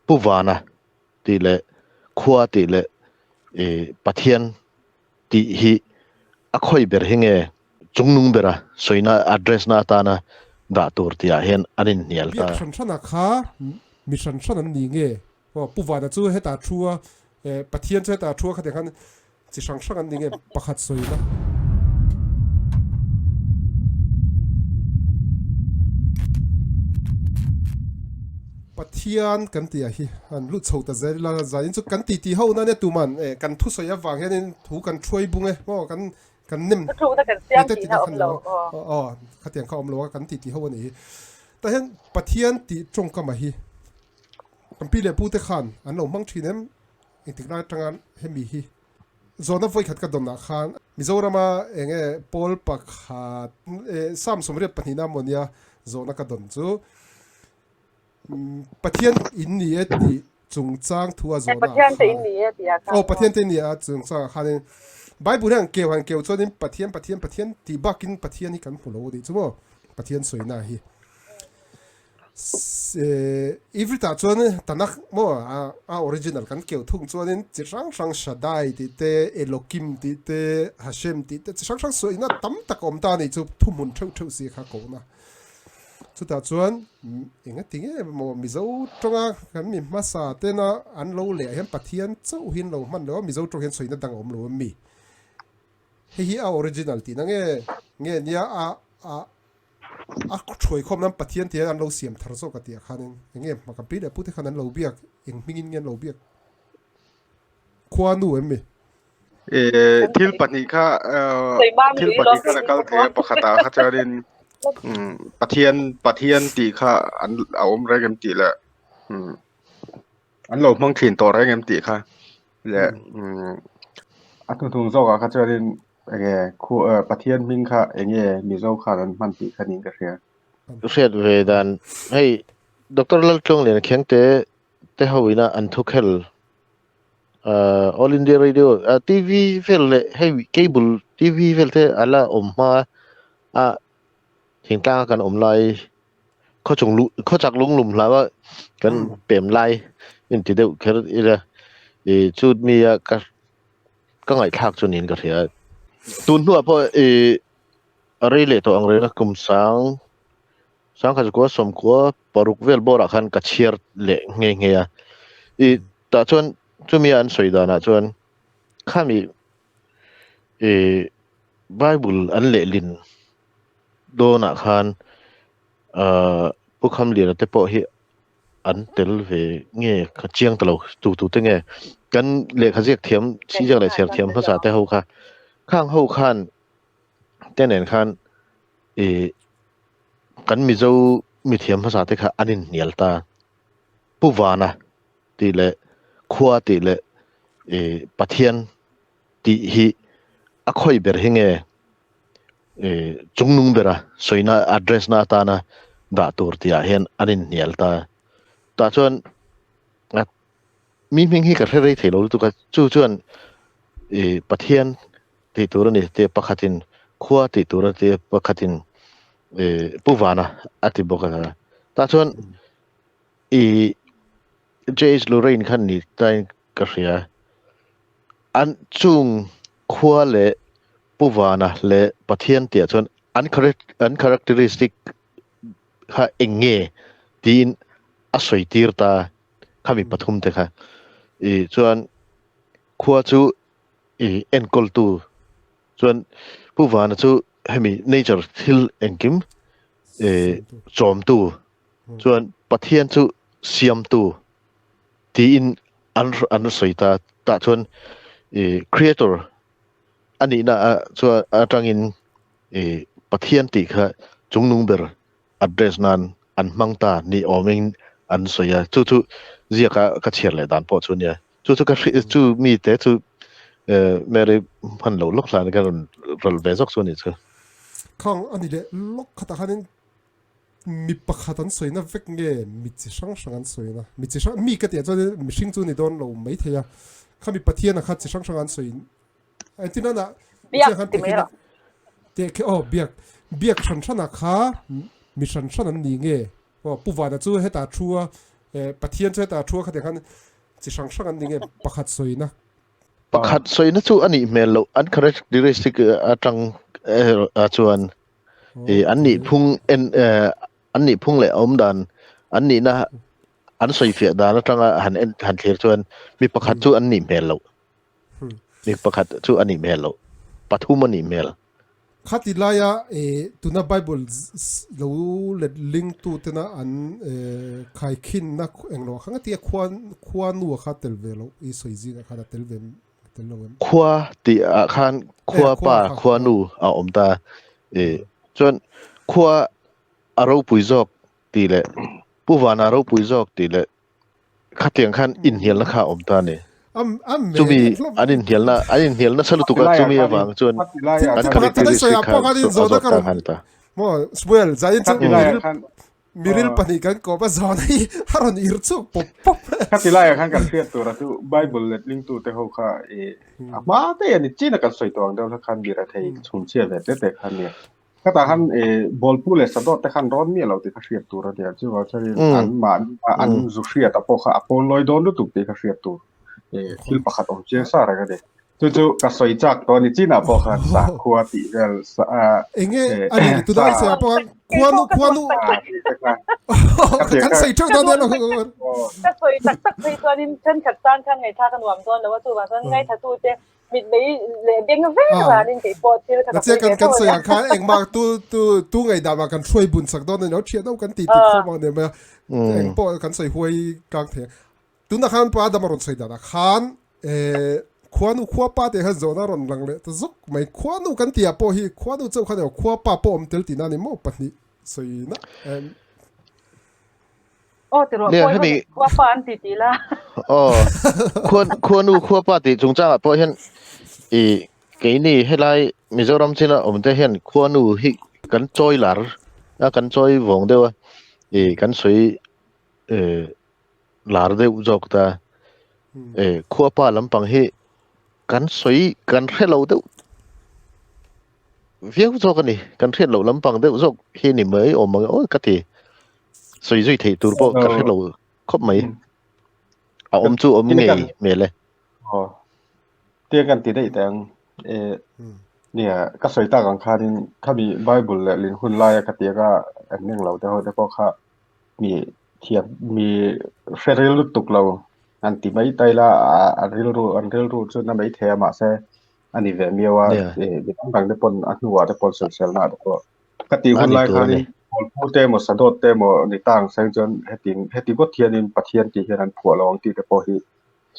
Pu Vana tih leh khua tih leh Pathian tih hi a khawi ber hi nge chungnung bera sawina address na atana dah tur tihah hian an inhnial ta. Biak hran hranah kha mi hran hran an ni nge? Aw Pu Vana chu hetah thu a, Pathian chu hetah thu a khatiang khan chi hrang hrang an ni nge pakhat sawina. Pathian kan tih ah hi an lut chho ta zel ila zanin chu kan titi ho na nia tuman eh kan thusawi avang hianin thu kan thuai bung e maw kan kan nem Thuthlukna kan siam tih na awm lo aw aw khatiang kha awm lo a kan titi ho ani hi tah hian Pathian tih tawngkam ah hi kan pi leh pu te khan an lo hmang thin em engtik lai atanga hemi hi zawhna vawikhat ka dawn ah khan Mizorama eng nge pawl pakhat eh Sam 22 na maw nia zawhna ka dawn chu Pathian in ni e tih chungchang thu a zawhna ah Pathian te in ni e tih ah khan aw Pathian te in ni a chungchang ah khanin Bible hian keu han keu chuanin Pathian Pathian Pathian tih bakin Pathian hi kan hmu lo anih chu maw Pathian sawina hi Ivrit ah chuan Tanakh maw a original kan keu thung chuanin chi hrang hrang Shaddai tih te Elokim tih te Hashem tih te chi hrang hrang sawina tam tak a awm ta anih chu thuhmun theuh theuh si kha kohna. Chutah chuan eng a ti nge maw Mizo tawnga kan mi hmasa tena an lo leh ah hian Pathian chauh hi an lo hman lo a, Mizo tawng hian sawina dang a awm lo a mi? Hei hi a original tihna nge nge nia a a a thuaikhawm nan Pathian tih hian an lo siam thar zawk a tih ah khanin eng nge hma kan pi leh pute khan an lo biak eng hmingin nge an lo biak khua nu em mi? Thil pahnih kha thil pahnih kha a kal thei a pakhatah kha chuanin Pathian Pathian tih kha an a awm reng em tih leh an lo hmang thin tawh reng em tih kha leh a hnuhnung zawkah kha chuanin enge khu Pathian hming kha enge Mizo khan an hman tih kha niin ka hria. Hriat ve dan hei Doctor Laltluangliana Khiangte te ho ina an thukhel All India Radio TV vel leh hei cable TV vel te a la awm hma a thingtlang a kan awm lai khaw chung luh khaw chak lung lum hlau a kan pem lai in ti deuh kher ila ih chu mi a ka ka ngaihthlak chu niin ka hria tun hnuah pawh ih a rei leh tawh ang reng a kum sang Sangkhat zakua sawmkua paruk vel bawrah khan ka chhiar leh nghe nghe a. I tah chuan chumi an sawi danah chuan khami i Bible an lehlin dawnah khan uh Pu Khamliana te pawh hi an tel ve nge ka chiang ta lo tu tu te nge kan lehkha ziak thiam ziak leh chhiar thiam hmasa te ho kha khang ho khan te nen khan i kan Mizo mithiam hmasa te kha an inhnial ta. Pu Vana tih leh Khua tih leh i Pathian tih hi a khawi ber hi nge i chungnung bera sawina address na atana dah tur tihah hian an inhnial ta. Tah chuan mi hming hi ka hre rei thei lo lutuk a, chu chuan i Pathian tih tur a ni tih pakhatin khua tih tur a ti a pakhatin ih Pu Vana a ti bawk a tah chuan ih JH Lorraine khan ni tain ka hria an chung khua leh Pu Vana leh Pathian tih ah chuan an an characteristic kha eng nge tiin a sawi tir ta khami pathum te kha ih chuan khua chu i enkawltu chuan Pu Vana chu hemi nature thil engkim e chawmtu chuan Pathian chu siamtu tiin an an sawi ta tah chuan i creator anihna a chuan atangin i Pathian tih kha chungnung ber address nan an hmang ta ni awmin an sawi a chu chu ziaka ka chhiar leh dan pawh chu nia chu chu ka hri chu mi te chu Mary hman lo lawk hlan ka rawn rawlh ve zawk chu ni chu. Khang ani leh lawk khatah khanin mi pakhat an sawina vek nge mi chi hrang hrang an sawina mi chi hrang mi ka tih ah chuan mihring chu ni dawn lo mai thei a khami Pathian a kha chi hrang hrang an sawi engtin an ah Biak ti mai rawh. Teh khi aw biak biak hran hran ah kha mi hran hran an ni nge aw Pu Vana chu hetah thu a. Pathian chu heta thu a khatiang khan chi hrang hrang an ni nge pakhat sawina. Pakhat sawina chu a nih hmel loh an characteristic atang chuan an nih phung en an nih phung leh awm dan an nihna an sawifiah dan atanga han en han thlir chuan mi pakhat chu an nih hmel loh. Mi pakhat chu a nih hmel loh. Pathum a nih hmel. Khati laia tuna Bible lo let ling tu tena an khaikhinna englo kha nga tia khua khua nu kha tel ve lo i sawi zingah khan a tel ve tel lo em? Khua tih ah khan khua pa khua nu a awm ta. Chuan khua a ropui zawk tih leh Pu Vana ropui zawk tih leh khatiang khan inhnialna kha a awm ta a ni. Chumi an inhnialna an inhnialna nasa lutuk a chumi avang chuan an characteristic kha a zawt ta khan ta. Maw Samuel zain chu miril miril pahnih kan kawp a zawn hi a rawn ir chhuak pawp pawp. Khati laiah khan kan hriat tur a chu Bible letlingtu te ho kha i a hma daih a ni chin a kan sawi tawh ang deuh kha khan bira thei chhumchhia ve te te kha nia. Khatah khan bawlpu leh sadawt te khan rawn miah lo tih kha hriat tur a nia. Chuvang chuanin an mahni an zu hriat a pawh kha a pawn lawi dawn lutuk tih kha hriat tur thil pakhat awm chiang sa reng a ni. Chu chu ka sawi chak tawh a ni. Chinah pawh khan sakhua tih vel sa Enge a ni tunah i sawi ah pawh khan khuanu khuanu kan sawi theuh dawn nia lo. Ka sawi tak tak phei chuanin thenkhat tan khan ngaihthlak a nuam dawn lo a, chuvang chuan ngaithlatute mit mei leh beng vek ranin kei pawh thil kha ka sawi ve tho a nia. Kha engmah tu tu tu ngaihdam ah kan hruai bun sak dawn a ni lo, thian ho kan ti ti khawm ang nia mai a, eng pawh kan sawi huai kang thei a. Tunah khan Pa Adam a rawn sawi danah khan khuanu khuapa tih khan zawhna a rawn lang leh ta zawk mai. Khuanu kan tih ah pawh hi khuanu chauh kha ni lo, khuapa pawh awm tel tihna a ni maw pahnih sawina. Aw ti rawh, pawi hemi khua pa an ti ti la. Aw, khua khuanu khua pa tih chungchangah pawh hian i keini helai Mizoram china awm te hian khuanu hi kan chawi lar a kan chawi vawng deuh a i kan sawi lar deuh zawk ta e khua pa lampang hi kan sawi kan hre lo deuh viau zawk a ni kan hriat loh lampang deuh zawk hi ni mai awm ang aw ka ti. Sawi zui theih tur pawh ka hre lo khawp mai. A awm chu awm ngei hmel e. Aw. Tia kan ti daih teh ang. E nia ka sawi tak ang khanin khami Bible leh lin hun laia ka tia ka an ning lo te ho te pawh kha mi thiam mi hre ril lutuk lo an ti mai tai la a rilru an rilru chu na mai thei a mahse a ni ve miau a mi dang dang te pawn a hnuah te pawn sawiselna te pawh Ka tih hun lai khanin Bawlpu te emaw Sadawt te emaw ni ta ang seng chuan heti heti ngawt hianin Pathian tih hian an phuah lo ang tih te pawh hi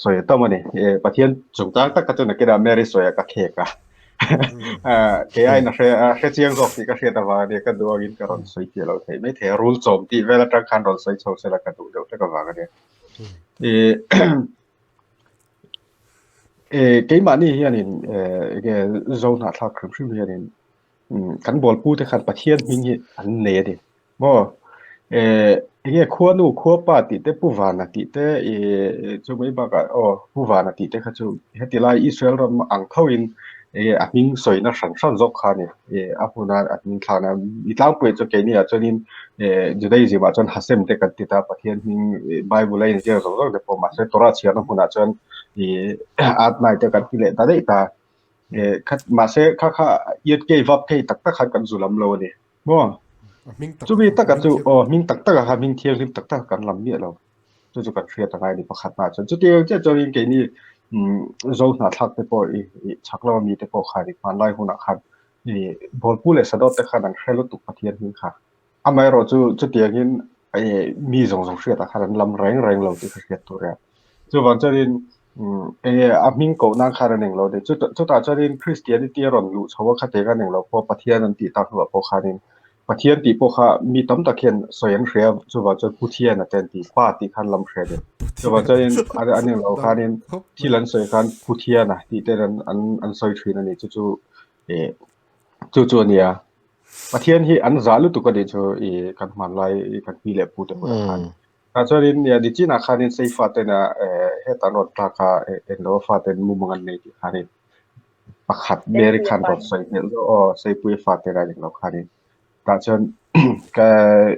sawi a tam a ni. Pathian chungchang tak kha chu nakinah Mary sawiah ka khek a. Kei aiin a hre a hre chiang zawk tih ka hriat avang a nia ka duh angin ka rawn sawi fiah lo theih mai thei a. Rul chawm tih vel atang khan rawn sawi chho sela ka duh deuh hlek avang a nia. Keimahni hianin enge Zo hnahthlak hrim hrim hianin kan bawlpu te khan Pathian hming hi an nei a ni maw enge khuanu khuapa tih te Pu Vana tih te chu mai bakah aw Pu Vana tih te kha chu heti lai Israel ram ang tho in a hming sawina hran hran zawk kha a ni a hmuna a hming thlakna mi tlangpui chu keini ah chuanin Judaism ah chuan Hashem te kan ti ta Pathian hming Bible a inziak zawk zawk te pawh mahse Torah chhiarna hmunah chuan Adonai te kan ti leh ta daih ta. Khat mahse kha kha yet kei vap thei tak tak khan kan zu lam lo a ni maw chumi taka chu aw hming tak taka kha hming thianghlim tak tak kan lam miah lo chu chu kan hriat angai ni pakhat na chuan chutiang chiah chuanin keini zo hnahthlak te pawh i chak lo ami te pawh khan i hmanlai hunah khan i bawlpu leh sadawt te khan an hre lutuk Pathian hming kha amaherawh chu chutiangin mi zawng zawng hriatah khan an lam reng reng lo tih ka hriat tur a chuvang chuanin enge a hming koh nan khan an englo ni chutah chuanin Christianity a rawn luh chho a khate khan englo pawh Pathian an tih tak hnuah pawh khanin Pathian tih pawh kha mi tam tak hian sawi an hria chuvang chuan Puthian a te an ti pa tih khan lam hria ni chuvang chuanin an englo khanin thil an sawi khan Puthian a tih te an an sawi thin a ni chu chu chu chu a nia Pathian hi an zah lutuk a nih chu i kan hmanlai kan pi leh pu te hunah khan. Tah chuanin nia nichinah khanin Seifa tena heta an rawn tlak a englo a faten mumang an nei tih khanin pakhat Mary khan rawn sawi hmelh zawk aw Seipuia fate la ning lo khanin tah chuan Ka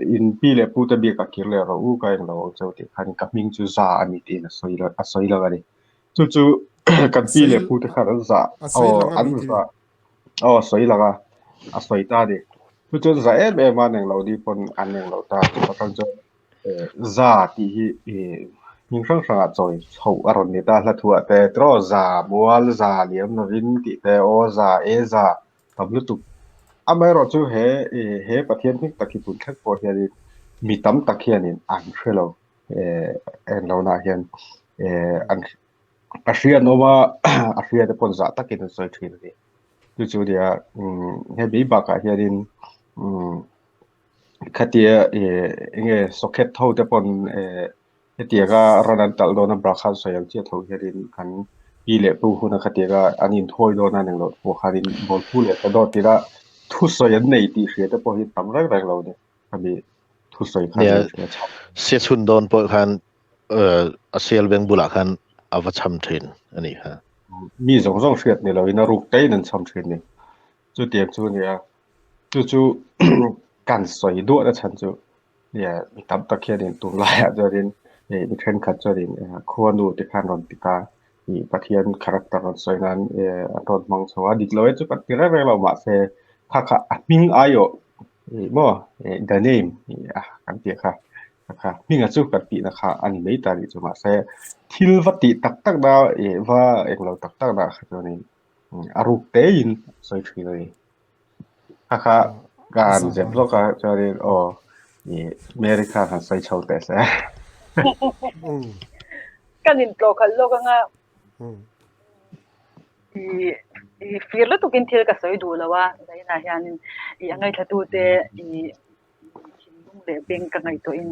in pi leh pu te biak a kir leh rawh u ka englo ang cheu tih khan ka hming chu za a ni tiin a sawi a sawi lo a ni. Chu chu kan pi leh pu te khan an zah aw an zah aw a sawi lang a a sawi ta a ni. Chu chu an zah em em a an englo ni pawn an englo ta a chuan chuan za tih hi hming hrang hrangah chawi chhoh a rawn ni ta hla thuah te tiraw za mual za liam lovin tih te aw za e za tam lutuk. Amaherawh chu he he Pathian hming tak hi tun thleng pawh hianin mi tam tak hianin an hre lo en lohna hian an a hria an awm a a hria te pawn zah takin an sawi thin a ni. Chu chu nia hemi bakah hianin khatia enge socket ho te pawn Hetianga ran an talh dawn a bra khan sawi ang chiah tho hianin kan pi leh pu huna khatianga an inthawi dawn a englo pawh khanin ball phu leh ta dawt tila thusawi an nei tih hria te pawh hi tam reng reng lo ni khami thusawi khan Nia, an hria chho. sia chhun dawn pawh khan a sial beng bulah khan a va cham thin a nih kha. Mi zawng zawng hriat ni loin a ruk tein an cham thin ni. Chutiang chu a nia. Chu chu kan sawi duah na chhan chu Nia, mi tam tak hianin tunlaiah chuanin ih mi thenkhat chuanin khuanu te khan rawn ti ta, ih Pathian character rawn sawi nan eh an rawn hmang chho a, dik lo e chu kan ti reng reng lo mahse kha kha a hming aiawh ih maw eh the name ih a kan tih kha kha hminga chu kan tihna kha a ni mai ta nih chu mahse thil va tih tak tak na ih va englo tak tak na kha chuanin a ruk tein sawi thin a ni. Kha kha ka han zep lawk a chuanin aw ih Mary khan han sawi chho teh se. Kan intlawh khalh lawk anga ih ih fir lutukin thil ka sawi duh lo a, zainah hianin ih a ngaihthlatute ih thinlung leh beng ka ngaihtuahin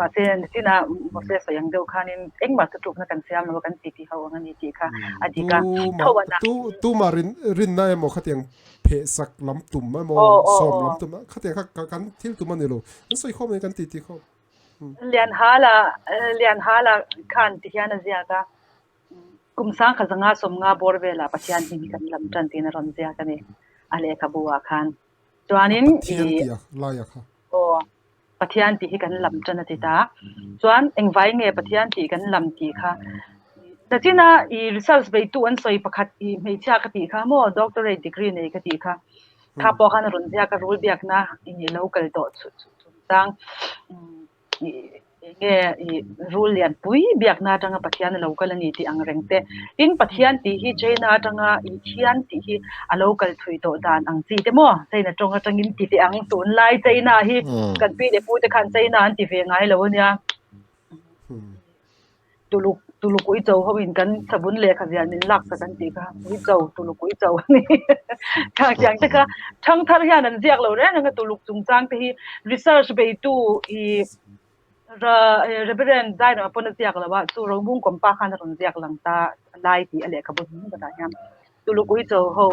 mahse nichinah Mose sawi ang deuh khanin engmah chu tlukna kan siam lo a kan titi ho ang a ni tih kha a dik a. Tho a na. Tu tuma rin rinna emaw khatiang pheh sak lam tum emaw sawm lam tum khatiang kha kan thil tum a ni lo. Kan sawi khawm a ni kan titi khawm. Lianhala Lianhala khan ti hian a ziak a, kum sangkhat zanga sawmnga bawr velah Pathian hming hi kan lam tan tiin a rawn ziak a ni a lehkhabu ah khan. Chuanin Pathian tih a lai a kha. Aw, Pathian tih hi kan lam tan a ti ta. Chuan engvai nge Pathian tih kan lam tih kha. Nachina i research beitu an sawi pakhat i hmeichhia ka tih kha maw doctorate degree nei ka tih kha. Kha pawh khan a rawn ziak a rul biakna i lo kal tawh chungchang. Enge i rul lian pui biakna atanga Pathian a lo kal a ni tih ang reng te. Tin, Pathian tih hi China atanga i thian tih hi a lo kal thui tawh dan ang chi te maw? China tawng atangin ti teh ang. Tunlai China hi kan pi leh pu te khan China an ti ve ngai lo a nia. Tuluk Tuluk uicho ho in kan savun lehkha zian min lak sak an tih kha uicho Tuluk uicho a ni. Khang tiang te kha thangthar hian an ziak lo reng reng a Tuluk chungchang te hi research beitu i Reverend Zairama pawn a ziak lo a chu Romung kawmpa khan a rawn ziak lang ta lai tih a lehkhabu hnung takah hian Tuluk uicho ho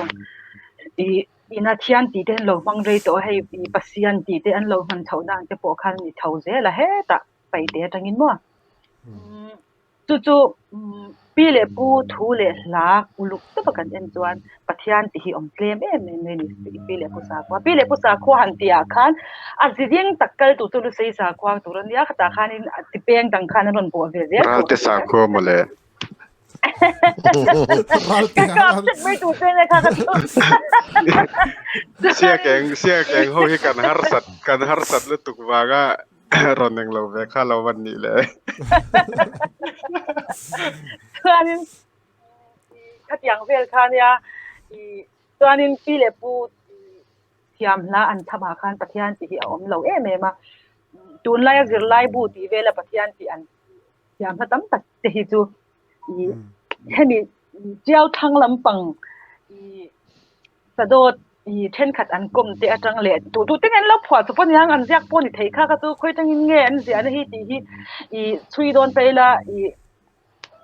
i ina thian tih te an lo hmang rei tawh a hei i Pasian tih te an lo hman chhoh dan te pawh khan a ni tho zel a hetah. Paihte atangin maw? Chu chu pi leh pu thu leh hla uluk taka kan en chuan Pathian tih hi awm tlem em em mai a ni pi leh pu sakhua. Pi leh pu sakhua han tih ah khan a ziding tak kal tur chu Lusei sakhua tur a nia khatah khanin chi peng dang khan an rawn bawh ve zel tawh. Ralte sakhua mawle. Ka kap chet mai tur che nia kha ka chu. Siakeng siakeng ho hi kan harsat kan harsat lutuk vanga Rawn eng lo ve kha lo van nih le. Chuanin khatiang vel kha nia i chuanin pi leh pu thiam hla an tham ah khan Pathian tih hi a awm lo em em a. Tunlaia zirlai bu tih vela Pathian tih an thiam hla tam tak te hi chu i hemi tiau thlang lampang i Sadawt i thenkhat an kawm te atang leh tu tu ten an lo phuah chawp a niang an ziak pawh ni thei kha kha chu khawi tangin nge an ziahna hi tih hi i chhui dawn ta ila i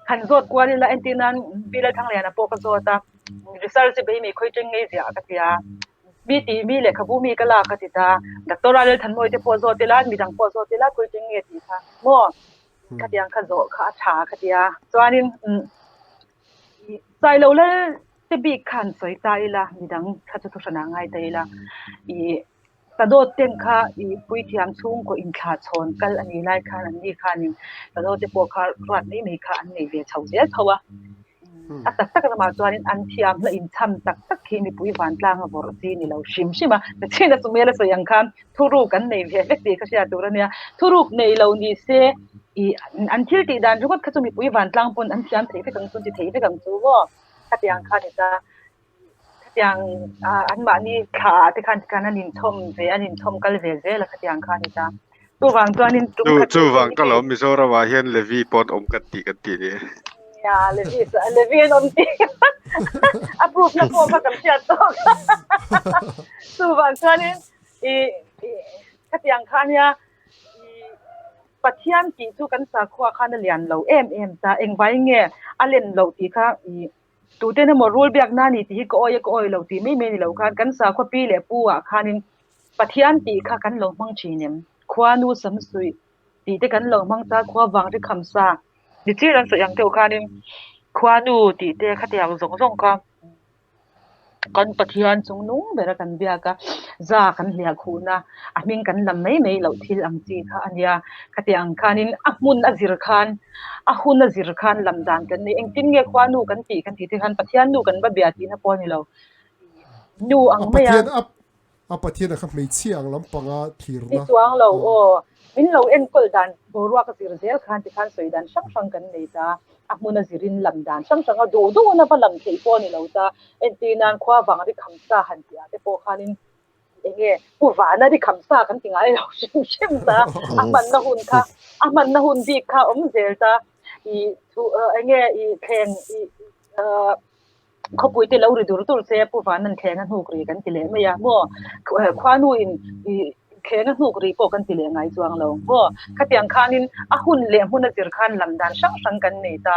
han zawt kual ila entir nan Pi Lalthangliana pawh ka zawt a research hi bei mai khawi tang ngei ziah ka ti a mi tih mi lehkhabu mi ka lak ka ti ta Doctor Lalthanmawii te pawh zawt ila midang pawh zawt ila khawi tang nge tih kha maw khatiang kha zawh kha a tha ka ti a chuanin Sailo lal te bik khan sawi ta ila midang kha chu thuhran ah ngai ta ila i Sadawt ten kha i puithiam chhungkaw inthlah chhawn kal a nih lai khan an ni khanin Sadawt te pawh kha ruat mai mai kha an nei ve chho zel tho a. A tak tak ramah chuanin an thiam hla inchham tak tak khi mipui vantlang a vawrh chi ni lo hrim hrim a. China chu mela sawi ang khan thuruk an nei ve vek tih ka hriat tur a nia. Thuruk nei lo ni se i an thil tih dan ringawt kha chu mipui vantlang pawn an thiam thei vek ang chu, an ti thei vek ang chu maw? Khatiang kha a ni ta. Khatiang anmahni thla ah te khan tikhan an inchhawm ve, an inchhawm kal ve zel a khatiang kha a ni ta. Chuvang chuanin tum Chu khat chu vang ka lo Mizoram ah hian Levi pawh an awm kan tih kan tih ni. Ya, Levi Levi an awm tih a proof na pawh kha kan hriat tawk. Chuvang chuanin i khatiang kha ania i Pathian tih chu kan sakhua khan a lian lo em em ta. Engvai nge a len loh tih kha i tuten emaw rul biakna a ni tih hi ka awi a ka awi lo tih mai mai a ni lo khan kan sakhua pi leh pu ah khanin Pathian tih kha kan lo hmang thin em? Khuanu samsuih tih te kan lo hmang ta, khua vang ri kham sa ni chiah an sawi ang deuh khanin khuanu tih te khatiang zawng zawng kha kan Pathian chung nung bera kan biak a, za kan hliah khuhna a hming kan lam mai mai loh thil ang chi kha a nia. Khatiang ang khanin a hmun a zir khan a hun a zir khan lam dan kan nei. Engtin nge khuanu kan tih kan tih te khan Pathian nu kan va bia tihna pawh a ni lo. Nu ang mai a. A Pathian a kha hmeichhia ang lampanga thlirna. Ni chuang lo aw. Min lo enkawl dan boruak a zir zel khan tikhan sawi dan hrang hrang kan nei ta. A hmun a zirin lam dan hrang hrang a duh duh na va lam theih pawh a ni lo ta. Entir nan khua vang ri kham sa han tih ah te pawh khanin enge pu vana ri kham sa kan ti ngai lo hrim hrim ta. A hmanna hun kha a hmanna hun bik kha awm zel ta. I thu enge i thleng i Khawpui te lo ri dur dur se Pu Vanan thleng a hnuk ri kan ti leh mai a maw? Khuanu in thleng a hnuk ri pawh kan ti leh ngai chuang lo maw? Khatiang khanin a hun leh hmun a zir khan lam dan hrang hrang kan nei ta.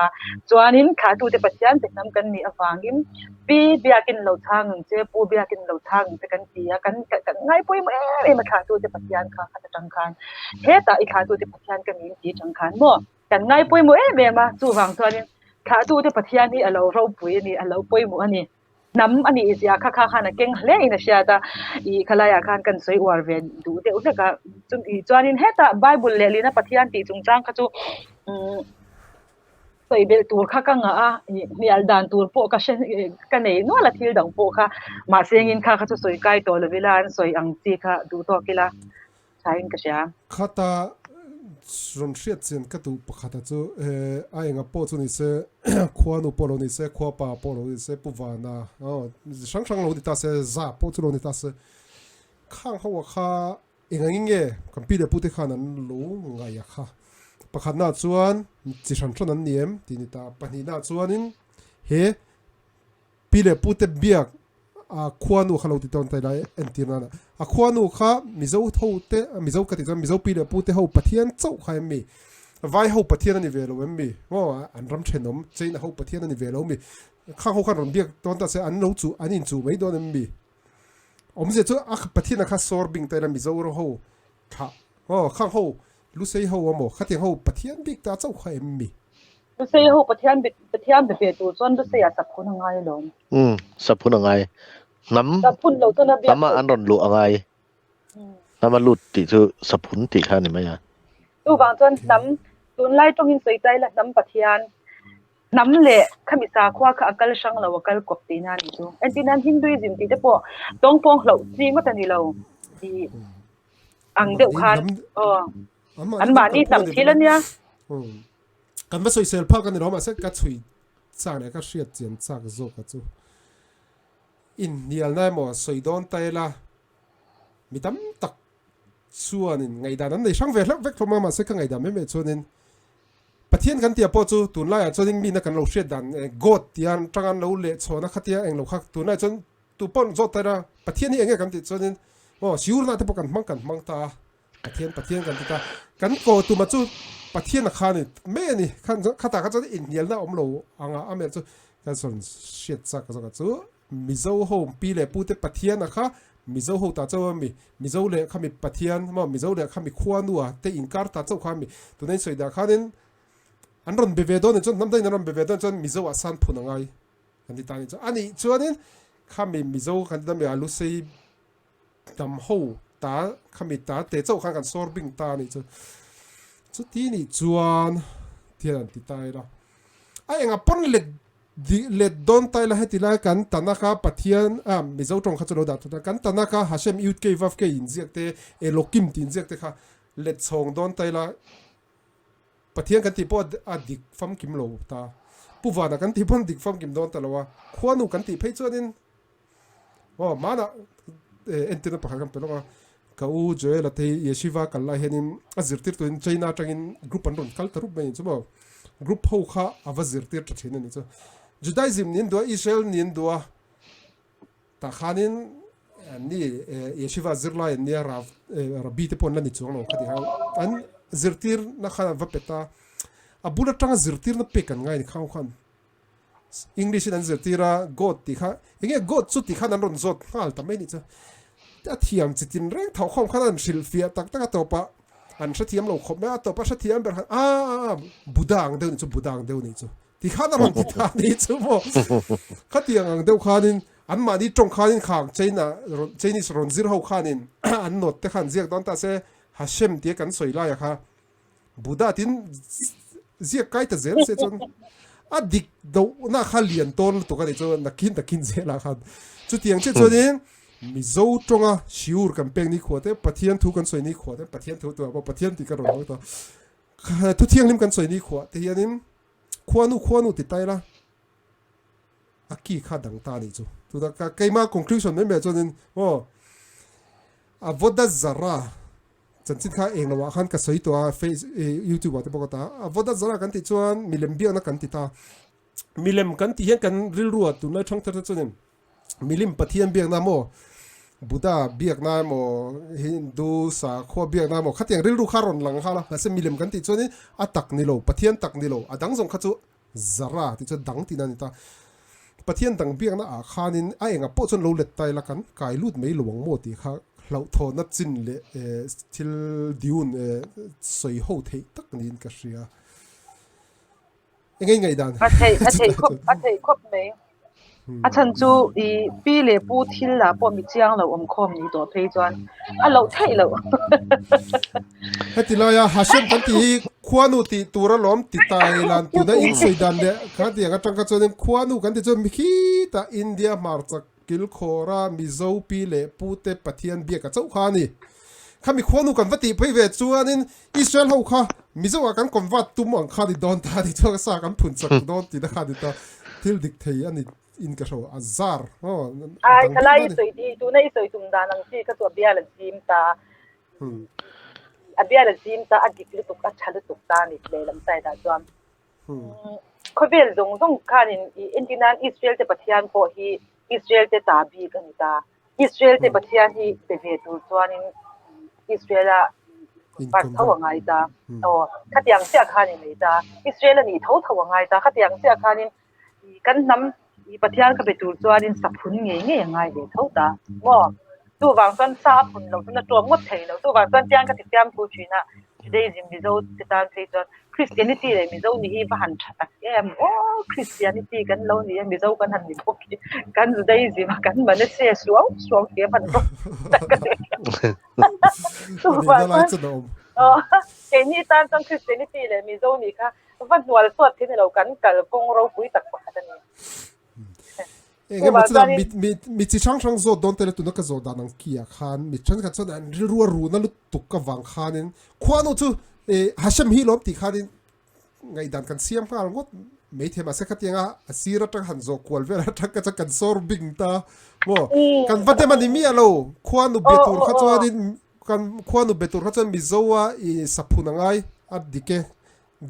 Chuanin thlahtute Pathian te hnam kan nih avangin Pi biakin lo chhang ang che, Pu biakin lo chhang ang che kan ti a, kan kan ngai pawimawh em em a thlahtute Pathian kha khat atang khan hetah i thlahtute Pathian ka ni in ti atang khan maw? Kan ngai pawimawh em em a, chuvang chuanin thlahtute Pathian hi a lo ropui a ni, a lo pawimawh a ni. Hnam a nih zia kha kha khan a keng hle in a hriat a, ih khalaiah khan kan sawi uar ve duh deuh hlek a. Chumi chuanin hetah Bible lehlina Pathian tih chungchang kha chu umm sawi belh tur kha ka ngah a, ih hnial dan tur pawh ka hre ka nei nual a thil dang pawh kha mahse engin kha kha chu sawi kai tawh lo ila an sawi ang chi kha duh tawk ila. Thain ka hria. Khata rawn hriat chian ka duh pakhata chu a enga pawh chu ni se khuanu pawh lo ni se khua pa pawh lo ni se pu vana aw hrang hrang lo ni ta se za pawh chu lo ni ta se khang ho a kha eng angin nge kan pi leh pu te khan an lo ngaih a kha pakhatna chuan chi hran hran an ni em tih ni ta pahnihna chuanin he Pi leh pu te biak a khuanu kha lo ti tawn tai lai entir nana a khuanu kha Mizo tho te Mizo ka ti chuan Mizo pi leh pu te ho Pathian chauh kha em mi vai ho Pathian ani ve lo em mi maw an ram thenawm China ho Pathian ani ve lo mi khang ho khan rawn biak tawn ta se an lo chu an in chu mai dawn em mi awmzia chu a Pathian a kha sawr bing tai la Mizo ho thlah aw khang ho Lusei ho a maw khatiang ho Pathian bik ta chauh kha em mi. Lusei ho Pathian Pathian be ve tur chuan Lusei ah saphun a ngai alawm. Umm saphun a ngai. Hnam Saphun lo chuan a biak hnam ah an rawn luh a ngai. Hnam a lut tih chu saphun tih kha a ni mai a. Chuvang chuan hnam tunlai tawngin sawi ta ila hnam Pathian hnam leh khami sakhua kha a kal hrang lo a kal kawp tihna a nih chu. Entir nan Hinduism tih te pawh tawngpawng hlauh chi ngawt a ni lo tih ang deuh khan aw anmahni hnam thil a nia. Kan va sawisel phak a ni lo mahse ka chhui chak leh ka hriat chian chak zawk a chu inhnialna emaw sawi dawn ta ila mi tam tak chuanin ngaihdan an nei hrang ve hlauh vek hlawm a mahse ka ngaihdan mai mai chuanin Pathian kan tia pawh chu tunlaiah chuanin mina kan lo hriat dan God tia tang an lo leh chhawn a khatia englo kha tunlaiah chuan tu pawh zawt ta ila Pathian hi enge kan tih chuanin aw siurna te pawh kan hmang kan hmang ta a. Pathian Pathian kan ti ta. Kan ko tuma chu Pathian a kha ni mai a ni. Khan khatah kha chuan inhnialna awm lo anga a melh chu kan sawn hriat chak zawk a chu Mizo ho pi leh pu te Pathian a kha Mizo ho ta chauh a mi Mizo leh kha mi Pathian maw Mizo leh kha mi khuanu a te inkar ta chauh kha a mi tuna in sawi dah khanin an rawn be ve dawn ni chuan hnam dangin an rawn be ve dawn chuan Mizo ah san phun a ngai kan ti ta ni chuan a nih chuanin kha mi Mizo kan ti ta mi a Lusei hnam ho. ta khami ta te chauh khan kan sawr bing ta a nih chu. Chuti nih chuan thian an ti ta ila. A enga pawn let let dawn ta ila heti lai kan Tanakh a Pathian a Mizo tawng kha chu lo dah thut a, kan Tanakh a Hashem Yud Kei Vav Kei inziak te Elokim tih inziak te kha let chhawng dawn ta ila Pathian kan tih pawh a dik famkim lo ta. Pu Vana kan tih pawn dik famkim dawn ta lo a, khuanu kan tih phei chuanin Aw hmanah entirna pakhat kan pe lawk a, ka u Joel-a te hi Yeshiva kal lai hianin a zirtir turin China atangin group an rawn kal ta rup mai a ni chu maw. Group ho kha a va zirtir tha thin a ni chu. Judaism nin duh a, Israel nin duh a, tah khanin an ni Yeshiva zirlai an nia Rav Rabbi te pawh an la ni chuang lo kha ti kha an zirtirna khan an va pe ta. A bul atanga zirtirna pek an ngai a ni khang khan. English in an zirtir a, God tih kha, enge God chu tih khan an rawn zawt nghal ta mai nih chu. A thiam chi tin reng tho khawm khan an hrilh fiah tak tak a tawpah an hrethiam lo khawp mai a, a tawpah hrethiam ber khan a a Buddha ang deuh nih chu, Buddha ang deuh nih chu ti khan a rawn ti ta nih chu maw. Khatiang ang deuh khanin anmahni tawng khanin khang China Chinese rawn zir ho khanin an note te khan ziak dawn ta se Hashem tia kan sawi laia kha Buddha tin ziak kai ta zel se chuan a dik dohna kha lian tawn lutuk a nih chu nakin nakin zelah khan chutiang che chuanin Mizo tawnga siur kan pek ni khua te Pathian thu kan sawi ni khua te Pathian thu tura pawh Pathian tih ka rawn hmang ta thu thianghlim kan sawi ni khua te hianin khuanu khuanu ti tai la a ki kha dang ta nih chu tuna ka keima conclusion mai mai chuanin aw avoda zara Chanchin kha eng lohah khan ka sawi tawh a, face youtube ah te pawh ka ta a, avoda zara kan tih chuan milem biakna kan ti ta. Milem kan tih hian kan rilru ah tunlai thang thar te chuanin milim Pathian biakna maw, Buddha biakna emaw, Hindu sakhua biakna emaw khatiang rilru kha rawn lang nghal a, mahse milem kan tih chuanin a tak ni lo, Pathian tak ni lo, a dang zawng kha chu zara tih chuan dang tihna a ni ta. Pathian dang biakna ah khanin a engah pawh chuan lo let ta ila kan kai lut mai lo ang maw tih kha hlauhthawnna chin leh thil diun sawi ho theih tak niin ka hria. Eng nge ngaihdan? A theih a theih khawp a theih khawp mai. A chhan chu i pi leh pu thil lah pawh mi chiang lo awm khawm ni tawh phei chuan a loh theih loh. Heti laia Hashem kan tih hi khuanu tih tur alawm ti ta ilan tuna in sawi dan leh kha tiang atang kha chuanin khuanu kan tih chuan mi khitah India hmarchak kilkhawra Mizo pi leh pu te Pathian biak a chauh kha a ni. Khami khuanu kan va tih phei ve chuanin Israel ho kha Mizo ah kan convert tum ang kha ni dawn ta ni chuan sa kan phun chak dawn tihna kha ni ta thil dik thei a ni in ka hro a zar aw Ai khalai i sawi ti tuna i sawi tum dan ang chi kha chu a bial a zim ta a bial a zim ta a dik lutuk a tha lutuk ta ni lehlam side ah chuan khawvel zawng zawng khanin i entirnan Israel te Pathian pawh hi Israel te ta bik a ni ta Israel te Pathian hi pe ve tur chuanin Israel a part tho a ngai ta. Aw, khatiang chiah khan i nei ta. Israel a nih tho tho a ngai ta. Khatiang chiah khanin kan hnam i Pathian ka be tur chuanin saphun ngei ngei a ngai ve tho ta. Maw? Chuvang chuan sa a phun loh chuan a tuam ngawt thei lo. Chuvang chuan tiang ka ti fiam thu thin a, Judaism Mizo te tan phei chuan Christianity leh Mizo nih hi va han tha tak em aw Christianity kan lo ni a Mizo kan han ni bawk hi kan Judaism a kan Manase suau suau te a han rawk tak a ni. Chuvang chuan keini tan chuan Christianity leh Mizo nih kha va hnual suat thei ni lo kan kalkawng ropui tak pakhat a ni. Eng emaw chuan mi mi mi chi hrang hrang zawt dawn te la tuna ka zawh dan ang ki ah khan mi thenkhat chuan an rilru a runa lutuk avang khanin khuanu chu eh Hashem hi lawm tih khanin ngaihdan kan siam nghal ngawt mai thei mahse khatianga a sir atang han zawh kual vel atang ka chuan kan sawr bing ta maw kan va dem a ni miah lo khuanu be tur kha chuanin kan khuanu be tur kha chuan Mizo a ih saphun a ngai a dik e.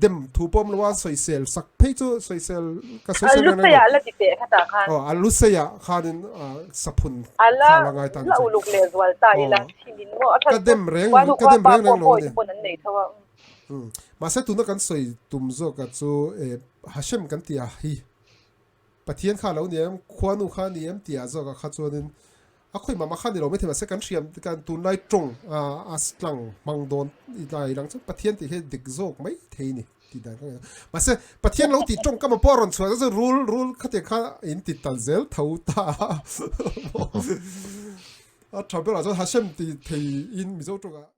Dem thu pawm lo a sawisel sak phei chu sawisel ka sawisel reng reng lo. A luseiah la ti teh khatah khan. Aw a luseiah khanin saphun kha la ngai tan chu. A la uluk leh zual ta ila thilin maw a Ka dem reng ka dem reng reng lo a ni. Pawh an nei tho a. Mahse tuna kan sawi tum zawk a chu Hashem kan tih a hi Pathian kha lo ni em, khuanu kha ni em tih ah zawk ah kha chuanin a khawi mah mah kha ni lo maithei mahse kan hriam kan tunlai tawng a tlang hmang dawn i lai lang chuan Pathian tih hi dik zawk mai thei ni tih dan ka ngaih a. Mahse Pathian lo tih tawng kam ah pawh a rawn chhuah chuan rul rul khatiang kha in ti tal zel tho ta a. A tha berah chuan Hashem ti thei in Mizo tawngah.